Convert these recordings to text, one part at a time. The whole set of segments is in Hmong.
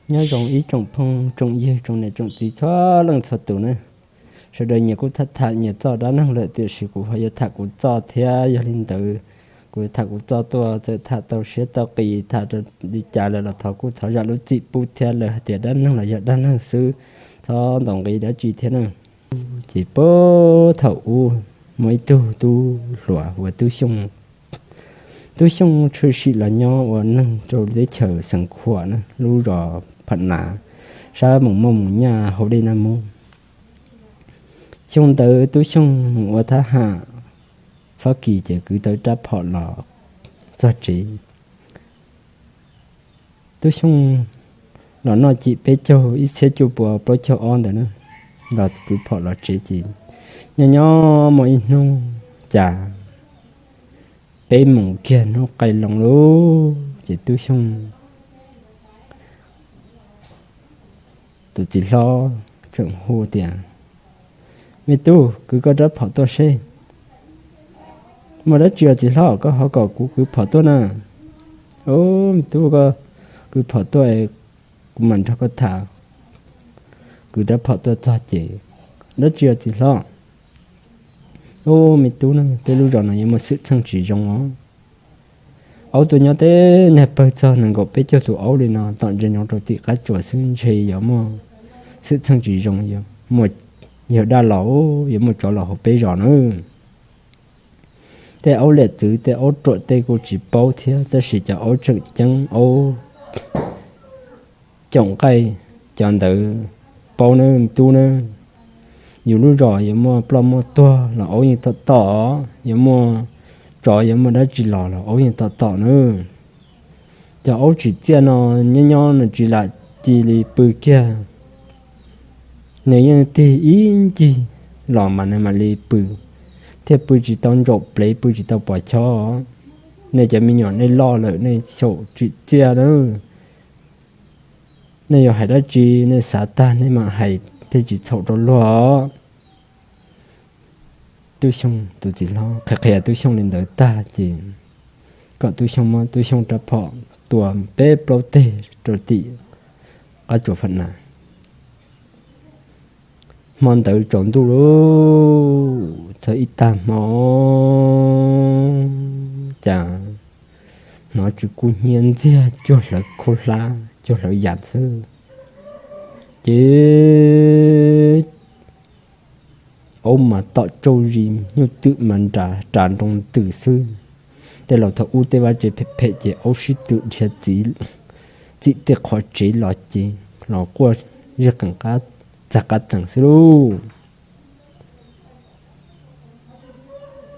Nyob zoo ib tsoom phooj tsoom ywg tsoom niam tsoom txiv txhua leej txhua tus na. Sawv daws nyias kuj tham tham nyias txoj dab neeg lawm, tiam sis kuv ho yuav tham kuv txoj thiab. Yog li ntawd, kuv yuav tham kuv txoj tuaj, txawm tham tau siab tau qis tham li cas lawm los thov kuj thov zam lub txim pub thiab. Lawv hais tias dab neeg los yog dab neeg xwb, txhob ntaus nqi dab tsi thiab na. Ces puag thaum ub muaj ib tug tub hluas hu ua Tub Xyooj. Tub Xyooj tshwm sim los nyob ua neeg rau teb chaws Xeev Khuam na, lub zos Pham Nav, sab mus moj mus nyaj hauv dej Naj Mub. Xyoo ntawd Tub Xyooj mus ua thab ham Fab Kis ces kwv tau rab phom los txog tsev. Tub Xyooj los noj cim peb caug ib txhiab cuaj pua plaub caug ob ntawd na, los kwv phom los tsev ces nyob nyob muaj ib hnub cas peb moos kiag hnub qaij loo lawm ces Tub Xyooj tus txiv hlob tseem hu tias, Me tub, kwv koj rab phom tuaj seb. Muaj dab tsi os txiv hlob, koj ho kom kuv kwv phom tuaj na? Au, me tub, koj kwv phom tuaj, kuv mam nrog koj tham. Kwv rab phom tuaj txog ces, Dab tsi os txiv hlob? Au, me tub na, peb lub zos no yuav muaj xwm txheej tsis zoo os. Aub tuaj nyob teb nag pawg txog nees nkaum peb caug tus aub li no, tom ntsia ntsoov rau tim qab tsuas xwb ntshe yuav muaj xwm txheej tsis zoo, yuav muaj yawg dab los, yuav muaj tsov los hauv peb zos na. Tej aub liam txwv, tej aub ruam tej kuj tsis paub thiab, tab sis cov aub tseem ceeb, aub coom nqaij, cov ntawd paub nawb tub nawb. Yus lub zos yuav muaj ploj muaj tuag los aub yeej tom tom, yuav muaj tsov yuav muaj dab tsi los los aub yeej tom tom nawb. Cov aub tsim txiaj no nyob nyob nws tsis lam cia li pw kiag, nws yeej tig ib ncig los mas nws mam li pw, thiaj pw tsis tau ntsaum plev, pw tsis tau pos chob. Nej cov me nyuam nej loj lawm nej xyaum tsim txiaj nawb. Nej yuav hais dab tsi nej xav tag nej mam hais, thiaj tsis txhaum rau luag. Tub Xyooj tus txiv hlob qhia qhia Tub Xyooj li ntawd tag ces kom Tub Xyooj muab Tub Xyooj rab phom tua peb plaub teg rau tim qab tsuas Pham Nas. Hmo ntawd tsaus ntuj lawm, txog ib tag hmo cas hnov tsw kub hnyiab ntxiag cuag hlawv khaub hlab cuag hlawv yas xwb. Ces aub mas tom tsauj zis, nyuj twm mas nras ras nroo ntws xwb. Tej laus thaum ub tej vaj tsev phem phem ces aub sib tw dhia txim tej qhov tsev los ces los quaj zij qees qab txag qab txees xwb lauj.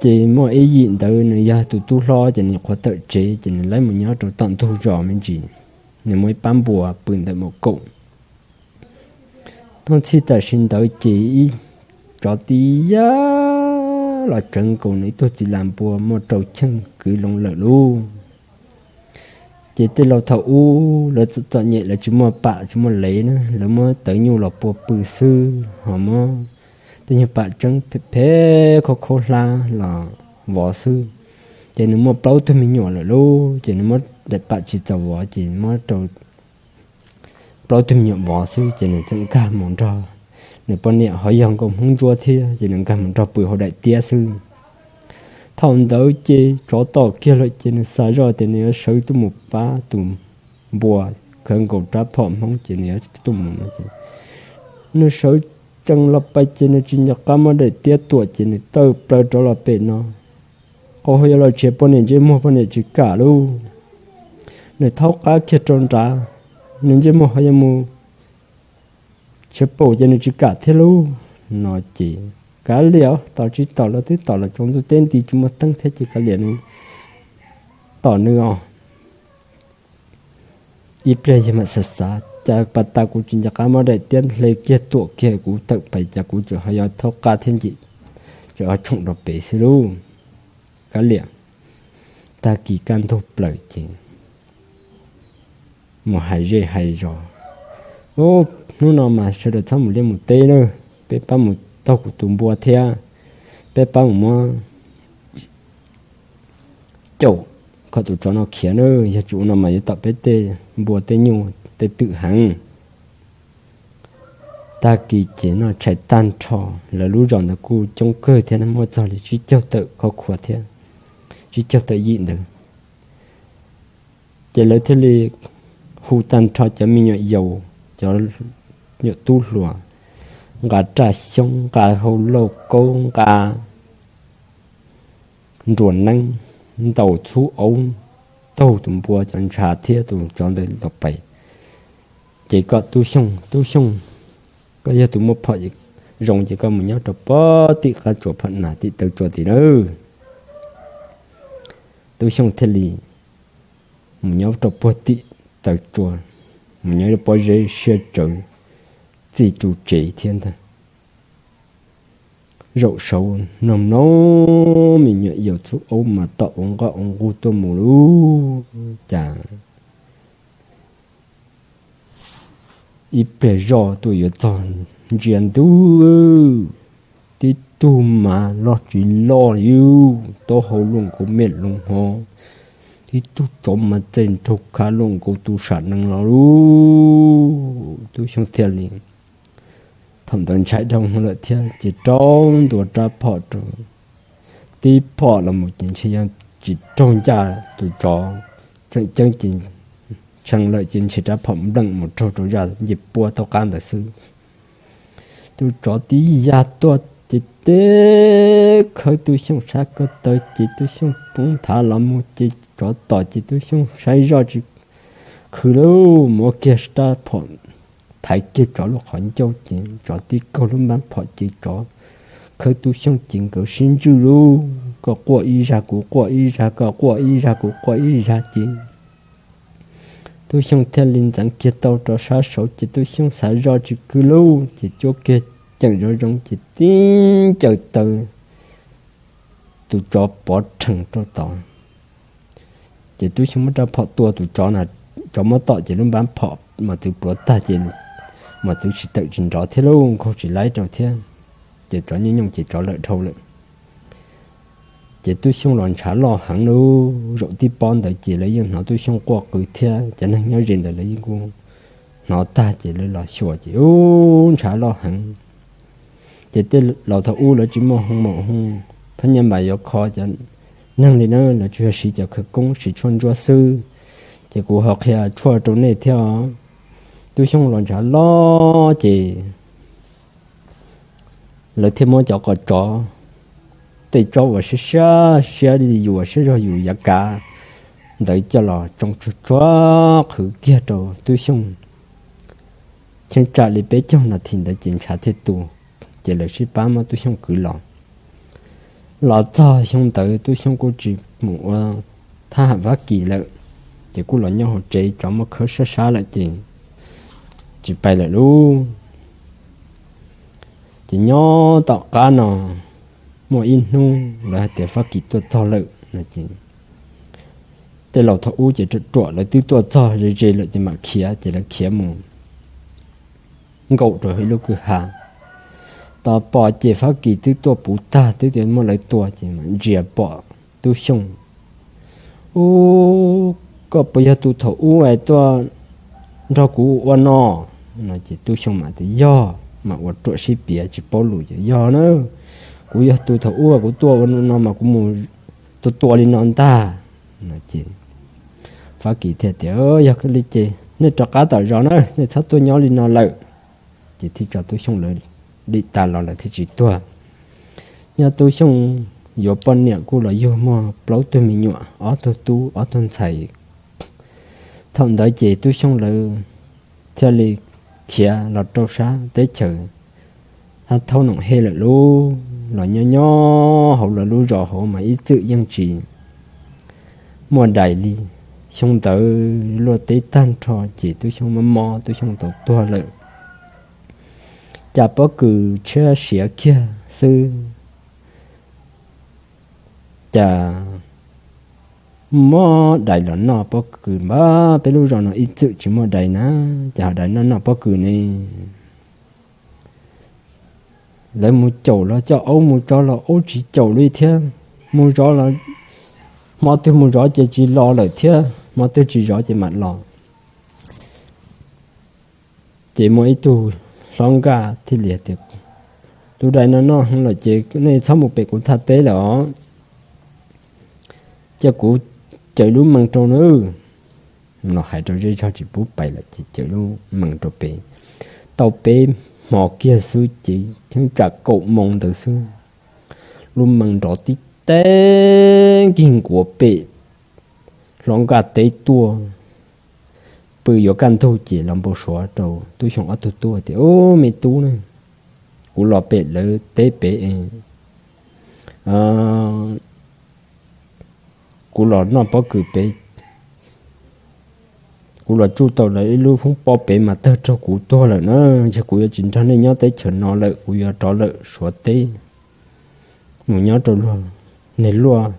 Ces muaj ib yim ntawd nws yog tus tub hlob ces nws qhuav tawm tsev ces nws lawv mus nyob rau tom ntug zos me ntsis, nws muaj ib pab npua pw ntawm maum kaum. Thaum txhij tam sim ntawd ces ib tsov tib yaj los tsawv nkaus nws ib tug txiv las npua muaj rau cheej kwv loo lawm lauj. Ces tej laus thaum ub lawv txom txom nyem, lawv tsis muaj pam tsis muaj lev na, lawv muab tawv nyuj los pua pw xwb, ho muab tej nyuag pam tseeb phem phem khaub khaub hlab los vov xwb. Ces nws muaj plaub tug me nyuam lawm lauj, ces nws muab daim pam tsis txaus vov ces muab rau plaub tug me nyuam vov xwb, ces nws txawm nkag mus nrog nws poj niam, ho yog nkauj Hmoob Ntsuab thiab, ces nws nkag mus nrog pw hauv daim tiab xwb. Thaum ntawd ces tsov tom kiag lawm ces nws xav zoj tias nws yuav sawv tuaj mus pab tus npua khawv nkaus rab phom Hmoob ces nws yuav tuaj mus no ces nws sawv tsees los pais ces nws tsis nco qab muab daim tiab tuam ces nws tawm plaws rov los pem no. Qhov yuav los nrhiav poj niam ntsej muag poj niam tsis kam lauj. Nws thaub qab kiag rau nrad, nws ntsej muag ho yuav mus nrhiav paum ces nws tsis kam thiab lauj. No ces kav liam, tom tsis tom los twb tom los tsaus ntuj teb nti tsis muaj teeb thiab ces kav liam nws, tom nws os. Ib pliag yawg mam xav xav, cas pas tas kuv tsis nco qab muab daim tiab hle kiag tuam kiag kuv tawm pais cas kuv tseem ho yuav thaub qab thiab ncim, tseem ho tshoom rau pem xwb lauj. Kav liam, tag kis kaj ntug plaws ces mus hais zej hais zos, Ub, hnub no mas sawv daws txhob mus liaj mus teb na, peb pab mus taug kuv tus npua thiab, peb pab mus muab caum kom tus tsov no khiav na, yog tsis ua no mas yuav tom peb tej npua tej nyuj tej twm heev. Tag kis ces noj tshais tag nrho, lawv lub zos ntawd kuj coob kawg thiab, muaj txog li tsib caug tawm khov khuas thiab, tsib caug tawm yim ntawd. Ces lawv thiaj li hu tag nrho cov me nyuam yaus, cov nyuam tub hluas, nqa raj xyoob, nqa hau lauj kaub, nqa nruas neeb, ntaus txhub aub, taug tus npua cov ntshav thiab tus tsov ntawd los pem. Ces kom Tub Xyooj, Tub Xyooj, koj yog tus muaj phom zoo ces koj mus nyob rau pog tim qab tsuas phom nas tim taw tsua tim nawb. Tub Xyooj thiaj li mus nyob rau pog tim taw tsua, mus nyob rau pob zeb siab tsawv, txij tsu tsev thiab ntag. Zaum saud mloog mloog me nyuam yaus txhub aub mas tom ua nqaj ua nqug tuaj mus lub cas ib pliag zoj tuaj yuav txog ntsia ntuj, tib tug mas loj tsis loj li, taub hau luaj nkaus me looj hov, tib tug tsov mas txaij nraug khav luaj nkaus tus sam nees los lub. Tub Xyooj thiaj li, thaum ntawd ntshai dhau hwv lawm thiab ces rau ntua rab phom rau, tib phom los mus ces ntshe yog tsis raug ncaj tus tsov, tseem ceeb ces tshee lawm ces ntshe rab phom npleem mus raug rau zaj ncej puab tom qab ntawd xwb. Tus tsov tib yag tuaj ces tib khawb Tub Xyooj sab ko taw ces Tub Xyooj poob nthav los mus ces tsov tom ces Tub Xyooj saib zoj tsis khwv lawm, muab kiag rab phom thaiv kiag tsov lub qhov ncauj ces tsov tib kaug lub npab phom ces tsov khawb Tub Xyooj ces nkawd sib ntswj lub, koj quaj ib zag kuv quaj ib zag, koj quaj ib zag kuv quaj ib zag ces Tub Xyooj thiaj li ntxeev kiag tau rau sab saud ces Tub Xyooj xav zoj tsis khwv lawm ces cuab kiag ceem zoo zoo ces tib ncaws taw tus tsov pov rhees rau tod. Ces Tub Xyooj muab rab phom tua tus tsov na, tsov muab tom ces lub npab phom mos txwv pluav tag ces mos txwv tsis tawm tsis nrov thiab lub nkaug tsis laib rau thiab, ces tsov nyooj nyooj ces tsov lawm dhau lawm. Ces Tub Xyooj los ntshav loj heev lawm, zaum tib pob ntawd ces lawv yeej hnov Tub Xyooj quaj qw thiab cov neeg nyob ze ntawd lawv yeej kuj hnov tag ces lawv los xyuas ces ub ntshav loj heev. Ces tej laus thaum ub lawv tsis muaj hoo maum hoo phab nyaj npas yuav kho cov neeg li na, lawv tsuas yog siv cov khawv koob siv tshuaj ntsuab xwb. Ces kuv ho qhia tshuaj rau nej thiab os. Tub Xyooj los ntshav loj ces lawv thiaj muab cov qos tsov tej tsob uas siab siab siab li yus siab zog yus yav kav ntawd coj los tsoo tsuag tsuag qhwv kiag rau Tub Xyooj. Cheeb tsam li peb caug nas this ntawd ces ntshav thiaj tu, ces lawv sib pab muab Tub Xyooj kwv los. Los txog xyoo ntawd Tub Xyooj kuj tsis mus ua thab ham Fab Kis lawm, ces kuj los nyob hauv tsev, tsov muab khawb sab sab lawm ces tsis pais lawm lub. Ces nyob tom qab no muaj ib hnub lawv hais tias Fab Kis tuaj txog lawm no ces tej laus thaum ub ces ruam ruam lawv twb tuaj txog ze ze lawm ces mam khiav, ces lawv khiav mus nkaum rau hauv ib lub kwj ha. Tos pom ces Fab Kis twb tuaj puv tag twb tias muab lawv tua ces mam ntsia pom Tub Xyooj. Ub, koj puas yog tus thaum ub es tuaj nrog kuv ua no? No ces Tub Xyooj mam tias yog, mam ua ruam sib piav tsis paub lus ces yog na, kuv yog tus thaum ub kuv tuaj ua no mas kuv mus tua tua li no ntag. No ces Fab Kis thiaj tias yog li ces nej rov qab tom zos na, nej txhob tuaj nyob li no lawm. Ces thiaj tso Tub Xyooj lawv dim tas los lawv thiaj tsis tuag. Nyob Tub Xyooj yuav poj niam kuj los yug muaj plaub tug me nyuam, ob tug tub ob tug ntxhais. Thaum ntawd ces Tub Xyooj lawv thiaj li khiav los rau sab teb chaws Hab Thaub Noom Hej lawm lub. Los nyob nyob hauv lawv lub zos hauv mas ib txwm yeej tsis muaj dais li. Xyoo ntawd luaj teb tag nrho ces Tub Xyooj mob mob Tub Xyooj tau tuag lawm. Cas pob kws tshiab siav kiag xwb, cas muab dais los noj pob kws npab. Peb lub zos no ib txwm tsis muaj dais na, cas ho dais noj noj pob kws ne? Lawv mus caum los coj aub mus tso los aub tsis caum li thiab. Mus zov los hmo twg mus zov ces tsis los lawm thiab, hmo twg tsis zov ces mam los. Ces muaj ib tug hlob nkaj thiaj li tias, Tus dais no noj heev lawm ces nej txhob mus pem kuv thaj teb lawm os. Cia kuv caws lub mees rau nawb. Los hais rau zej zog tsis pub pais lawm ces caws lub mees rau pem. Tau peb hmo kiag xwb ces thaj tsam kaum moos ntawd xwb, lub mees nrov tib teg nkig nkuav pem hlob nkaj teb tuaj. Pw yuav kaj ntug ces los npau suav rau Tub Xyooj ob tug tub tias, Ub, me tub ne, kuv los pem lawv teb pem es kuv los noj pob kws pem, kuv los tsuj tau lawv ib lub foob pob pem mas tawg raug kuv tuag lawm na. Yog kuv yuav tsis nrog nej nyob teb chaws no lawm, kuv yuav rov lawm Suav teb mus nyob rau luag, niag luaj,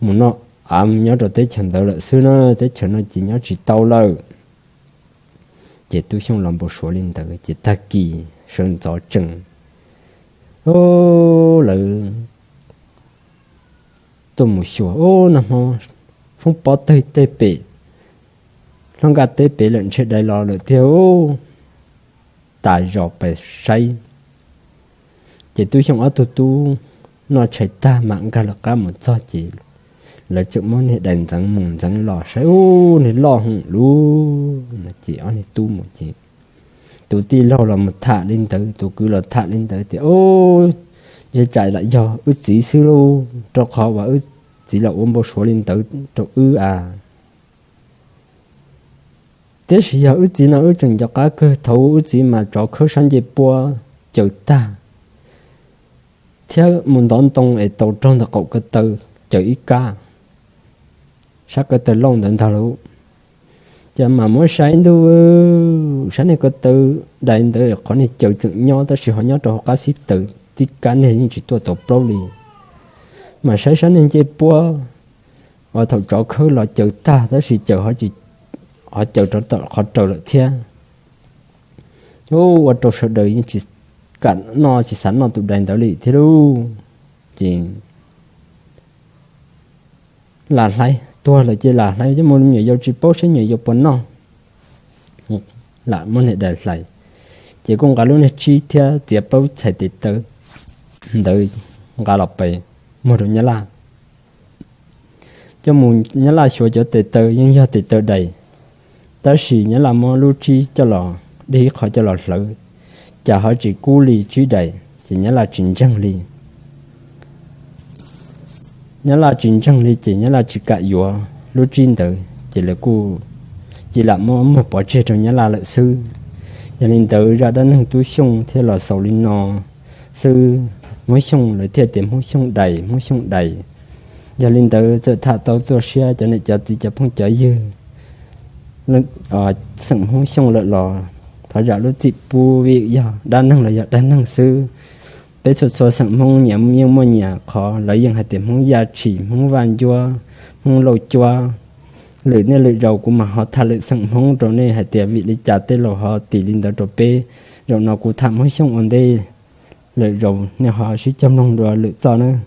mus noj av mus nyob rau teb chaws ntawd lawm xwb na, teb chaws no ces nyob tsis tau lawm. Ces Tub Xyooj los npau suav li ntawd ces tag kis sawv ntxov tsees, lawv tuaj mus xyuas, Ub, nag hmo foob pob tawg teg pem hlob nkaj teb pem lawm, ntshe dais los lawm tiag. Ub, tas zos pes saib. Ces Tub Xyooj ob tug tub noj tshais tag mam nkag lawv qab mus txog ces lawv tseem muab niag dais ntxeev mus ntxeev los saib, Ub, niag loj heev lub no. Ces ob niag tub mus ces tus tij laug los mus tham li ntawd, tus kwv los tham li ntawd tias, Ub, zej tsam lam yog wb txiv xwb lauj, rau qhov uas wb txiv los ua npau suav li ntawd rau wb a. Tiam sis yog wb txiv no wb tseem nco qab kawg, thaum wb txiv mas tsov khawb sab ncej puab caws tag thiab mus ntov ntoo es tau raug ntawm qaum ko taw caws ib kab, sab ko taw lauj ntawd ntag lauj. Ces mam muab saib ntuj, sab niag ko taw dais ntawd qhov niag caws tseem nyob tab sis ho nyob rau hauv qab xib taws tib kab niag yeej tsis tuaj tau plaub li. Mas saib sab niag ncej puab uas thaum tsov khawb los caws tag tab sis caws ho caws rau tom qhov raws lawm thiab. Ua rau sawv daws yeej tsis kam noj, tsis xav noj tus dais ntawd li thiab lauj. Ces lam hlais, tuag lawm ces lam hlais, coj mus nyuam yaus tsis paub saib nyuam yaus puas noj, lam muab niag dais hlais. Ces kuj nqa lub niag tsib thiab txiav plaub txhais tes taw ntawd nqa los pes muag rau Nyab Laj. Coj mus Nyab Laj xyuas cov tes taw yeej yog tes taw dais, tab sis Nyab Laj muab lub tsib coj los, dej ib qho coj los hlawv, cas ho tsis kub li tsib dais, ces Nyab Laj tsis ntseeg li. Nyab Laj tsis ntseeg li ces Nyab Laj tsis kam yuav lub tsib ntawd ces lawv kuj cia li lam muab muag pov tseg rau Nyab Laj lawm xwb. Yog li ntawd zaj dab neeg Tub Xyooj thiaj los xaus li no xwb. Hmoob Xyooj lawv thiaj tias Hmoob Xyooj dais, Hmoob Xyooj dais. Yog li ntawd txawm tham tau tuaj siab cov niam cov txiv cov phooj cov ywg xeem Hmoob Xyooj lawm los thov zam lub txim pub vim yog dab neeg los yog dab neeg xwb. Peb txhua txhua xeem Hmoob nyias yeej muaj nyias qhov, lawv yeej hais tias Hmoob Yaj Tshis, Hmoob Vaj Ncuab, Hmoob Lauj Cuab. Lwm niaj lwm zaus kuv mam ho tham lwm xeem Hmoob rau nej hais tias vim li cas tej laus ho tis li ntawd rau peb. Zaum no kuv tham Hmoob Xyooj ua ntej, lwm zaus nej ho sib cog mloog dua lwm txoj nawb.